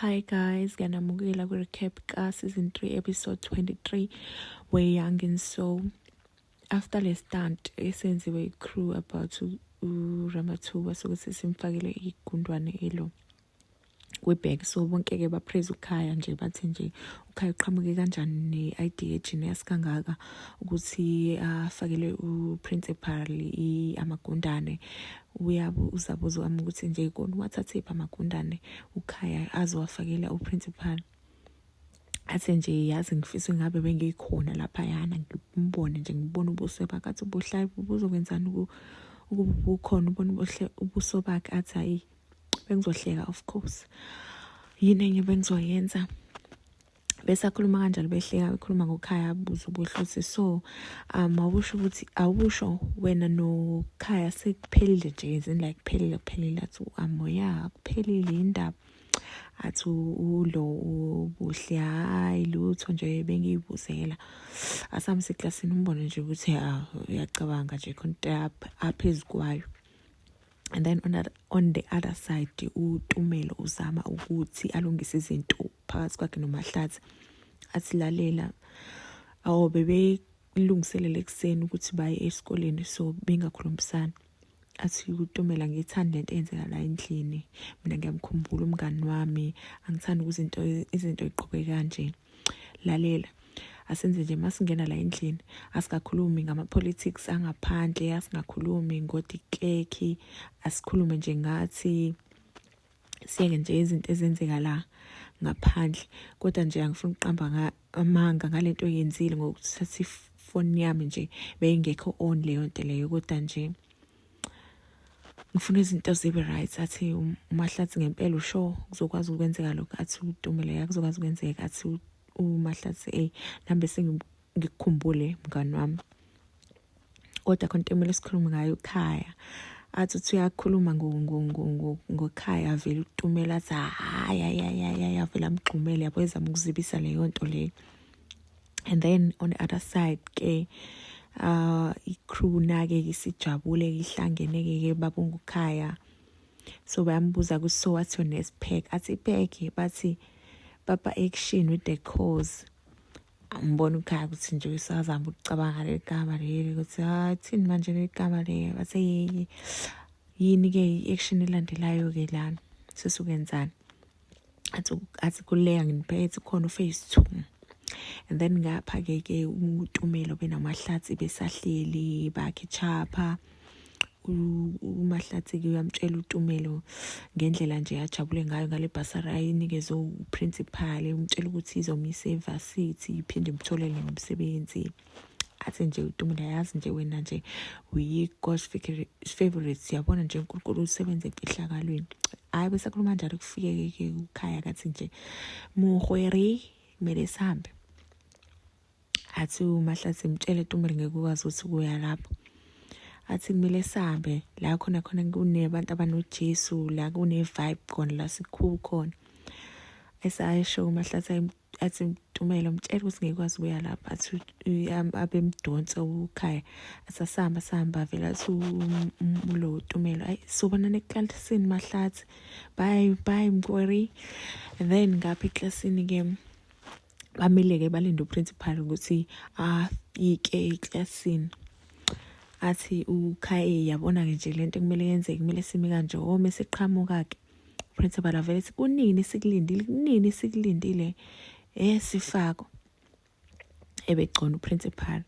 Hi guys, ngiyanamukela kwi-recap ka-season 3 episode 23 we-Young and Soul. After le stunt esenziwe i-crew about uRamathuba sokuthi simfakele igundwane elo kwi-bag, so bonke-ke bapraise uKhaya nje, bathi nje uKhaya uqhamuke kanjani ne-idea e-genius kangaka ukuthi afakele u-principal amagundane. Uyabe uzabuza wami ukuthi nje kona uwathathephi amagundane uKhaya azowafakela uprincipal. Athi nje yazi ngifisa ngabe bengikhona laphayana ngimbone nje, ngibone ubuso bakhe. Athi ubuhle buzokwenzani ukuba bukhona ubone ubuhle ubuso bakhe? Athi hayi, bengizohleka, of course, yini enye bengizoyenza? Besakhuluma kanjalo, behleka, bekhuluma ngoKhaya, abuze uBuhle ukuthi so awusho ukuthi awusho wena noKhaya sekuphelile nje, in like kuphelile, kuphelile? Athi amoya kuphelile indaba. Athi ulo uBuhle, hayi lutho nje, bengiyibuzela. Asambe eklasini, umbone nje ukuthi uyacabanga nje khona into aphezu kwayo. And then on the other side, uTumelo uzama ukuthi alungise izinto phakathi kwakhe noMahlatsi. Athi lalela, awu bebelungiselela ekuseni ukuthi baye esikoleni, so bengakhulumisani. Athi uTumela, ngithanda lento eyenzeka la endlini, mina ngiyamkhumbula umngani wami, angithandi ukuthi izinto iqhubeke kanje. Lalela, asenze nje, masingena la endlini asikakhulumi ngama-politics angaphandle, asingakhulumi ngo-de Klerk, asikhulume nje ngathi, siyeke nje izinto ezenzeka la ngaphandle. Kodwa nje angifuni ukuqamba amanga ngalento oyenzile ngokuthatha ifoni yami nje, beyingekho on leyo nto leyo, kodwa nje ngifuna izinto zibe right. Athi uMahlatsi, ngempela usho kuzokwazi ukwenzeka lokho? Athi uTumelo, ya, kuzokwazi ukwenzeka. Athi uMahlatsi, ey, nami bese ngikukhumbule mngani wami, kodwa khona into emele sikhulume ngayo ekhaya. Athi uthi uyakhuluma ngoKhaya, avele uTumela athi hayi, hayi, hayi, hayi, avele amgxumele, yabo, ezama ukuzibisa leyo nto leyo. And then on the other side ke, i-crew nake isijabule, ihlangene ke, babonga uKhaya. So bayambuza ukuthi so what's your next pack? Athi pack, bathi papa action with the cause. Angibona uKhaya ukuthi nje usazama ukucabanga leli gama leli, ukuthi hayi, thini manje leli gama leli? Bathe yini ke i-action elandelayo ke lana, sesukenzani? Athi kuleya nginiphethe khona uphase 2. And then ngapha ke uTumelo benamahlathi besahleli bakhe chapha, uMahlatsi ke uyamtshela uTumelo ngendlela nje ajabule ngayo ngale bursary ayinikezwe uprincipal, umtshela ukuthi izomisa evarsity, iphinde imtholele nomsebenzi. Athi nje uTumelo, yazi nje wena nje uyi-God's favorite, siyabona nje uNkulunkulu usebenza emfihlakalweni. Hhayi, besakhuluma njalo, kufike-ke uKhaya, kathi nje muhweri, kumele sihambe. Athi uMahlatsi, mtshele Tumelo, ngeke ukwazi ukuthi kuya lapho. Athi kumele sihambe la khona khona kunebantu abanoJesu, la kune-vibe khona, la sikhulu khona. Esayisho uMahlatsi, athi Tumelo, mtshele ukuthi ngeke kwazi ukuya lapha. Athi abemdonsa uKhaya, athi asihamba, sihamba. Vele athi ulo Tumelo, ayi, sobonana eklasini Mahlatsi, bye bye mkweri. And then ngapha eklasini ke bamile-ke, balinde uprincipal ukuthi afike eklasini. Athi uKhaye, yabona-ke nje lento kumele yenzeke, kumele sime kanje. O mese qhamuka-ke principal, avele ethi kunini sikulindile, kunini sikulindile, sifako. Ebegcona uprincipal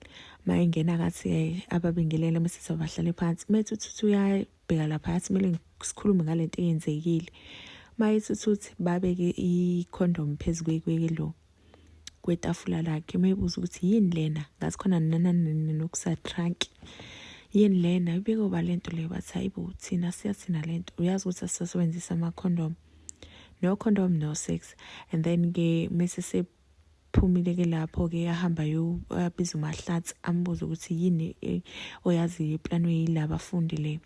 mayengena, kathi ababingelele, mase bahlale phansi. Methi uthi uyabheka lapha, athi kumele sikhulume ngalento eyenzekile. Mayethi uthi babeke i-condom phezu kwelo kwetafula lakhe, mayebuza ukuthi yini lena, ngathi khona nokusa-trunk, yini lena ibeke lento leyo? Bathi hayibo, thina siyathina lento, uyazi ukuthi asisasebenzisa ama-condom, no condom, no sex. And then ke mase sephumile ke lapho ke, ahamba abiza uMahlatsi, ambuze ukuthi yini oyaziyo iplanwe yilabafundi le.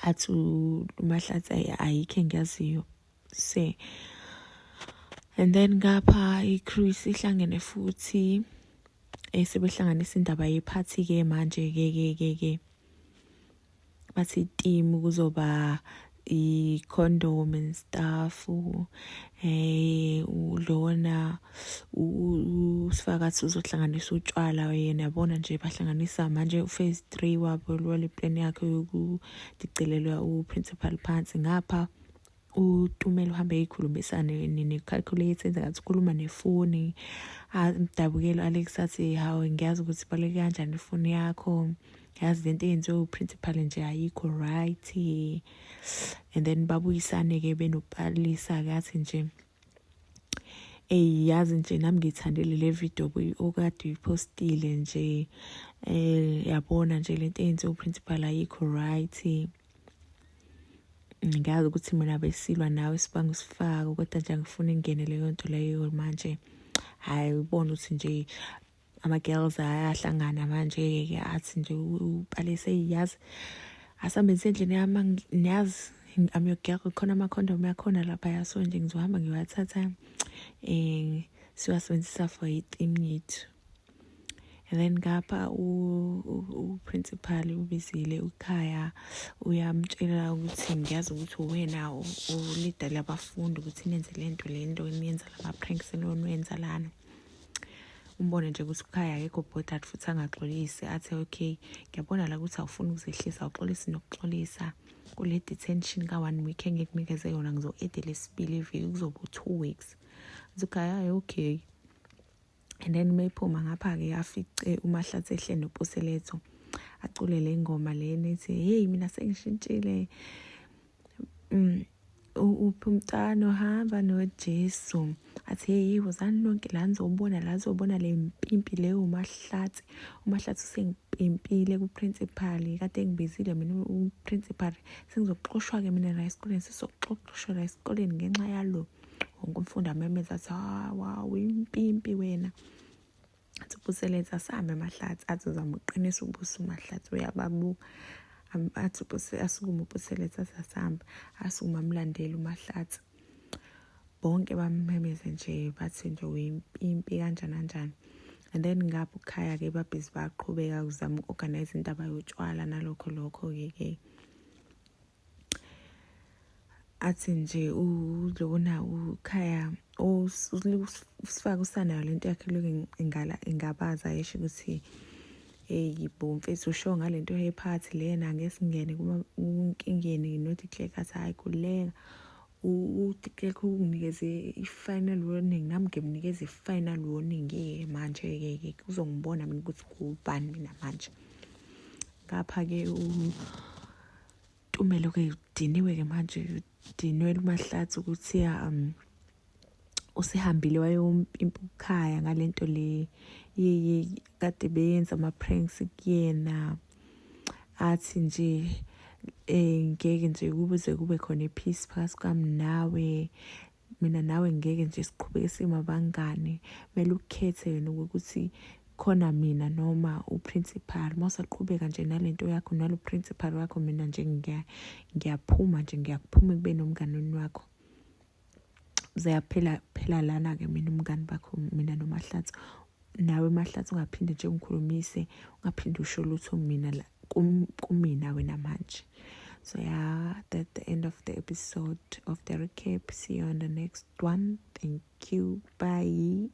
Athi uMahlatsi, ayikho engiyaziyo se. And then ngapha i-crew isihlangene futhi, sebehlanganisa indaba yephathi ke manje ke. Ke ke ke bathi team kuzoba i-condom and stuff. Eh, lona usifakathi uzohlanganisa utshwala yena, yabona nje bahlanganisa manje u-phase 3 wabo lwale plan yakhe yokudicelelwa u-principal phansi. Ngapha uTumelo uhambe eyikhulumisa ne-calculator, enza ngathi ukhuluma nefoni. Amdabukele u-Alex, athi, "Hawu, ngiyazi ukuthi ibaluleke kanjani ifoni yakho, yazi lento eyenziwe u-principal nje ayikho right." And then babuyisane-ke benoPalisa-ke, athi nje, "Eyi, yazi nje nami ngiyithandile le video okade uyiphostile nje. Yabona nje lento eyenziwe u-principal ayikho right. Ngiyazi ukuthi mina besilwa nawe sibanga usifako, kodwa nje angifuni ingene leyo nto leyo manje." Hhayi, ubone ukuthi nje ama-girls ayahlangana manje-ke. Athi nje uPalesa, "Yazi, asambe endlini yami, niyazi I'm your girl, khona amakhondomu yakhona lapha, so nje ngizohamba ngiwathatha, siwasebenzisa for i-theme yethu." And then ngapha u-principal ubizile uKhaya, uyamtshela ukuthi, "Ngiyazi ukuthi uwena u-leader labafundi ukuthi nenze lento lento niyenza, lama-pranks eniwenza lana." Umbone nje ukuthi uKhaya akekho bothered futhi angaxolisi. Athi, "Okay, ngiyabona la ukuthi awufuni ukuzehlisa, awuxolisi nokuxolisa. Kule detention ka-one week engikunikeze yona, ngizo-add lesibili iviki, kuzoba u-2 weeks." Athi uKhaya, "Hayi, okay." And then mephuma ngapha-ke afice uMahlatsi ehle noPuseletho, acule le ngoma lena ethi, "Hey, mina sengishintshile, uphi umntwana ohamba noJesu?" Athi, "Hey, wozani nonke la nizobona la, nizobona le mpimpi leyo uMahlatsi. UMahlatsi usengipimpile ku-principal, kade ngibizile mina u-principal. Sengizoxoshwa-ke mina la esikoleni, sizoxoxoshwa la esikoleni ngenxa yalo." Wonke umfundi amemeza athi, "Hawa, impimpi wena." Athi uPuseletho, "Asambe Mahlatsi." Athi uzama uqinisa ubuso uMahlatsi, uyababuka. Athi asukume uPuseletho, athi, "Asambe." Asukume amlandele uMahlatsi, bonke bamemeze nje, bathi nje uyimpimpi, kanjani kanjani. And then ngapha uKhaya-ke babhizi baqhubeka ukuzama uku-organize indaba yotshwala nalokho lokho-ke ke. Athi nje ulona uKhaya usifaka usanayo lento yakhe lokhu ingala ingabaza, esho ukuthi, "Hey bo mfethu, usho ngalento yephathi lena, angeke singene kunkingeni noDe Klerk." Athi, "Hayi, khululeka, uDe Klerk unginikeze i-final warning, nami ngimnikeze i-final warning-ke manje-ke ke, uzongibona mina ukuthi ngubani mina manje." Ngapha-ke uTumelo-ke udiniwe-ke manje, udinwele uMahlatsi ukuthi usehambile wayompimpa uKhaya ngalento le kade beyenza ama-pranks kuyena. Athi nje, "Ngeke nje kuze kube khona i-peace phakathi kwami nawe, mina nawe ngeke nje siqhubeke singabangani. Kumele ukhethe wena ukuthi khona mina noma u-principal. Uma usaqhubeka nje nalento yakho nalo principal wakho, mina nje ngiyaphuma nje, ngiyakuphuma ekubeni umngani wakho. Ziyaphela phela lana-ke mina umngani bakho, mina noMahlatsi. Nawe Mahlatsi, ungaphinde nje ungikhulumise, ungaphinde usho lutho mina la kumina wena manje." So yeah, that's the end of the episode of the recap. See you on the next one. Thank you, bye.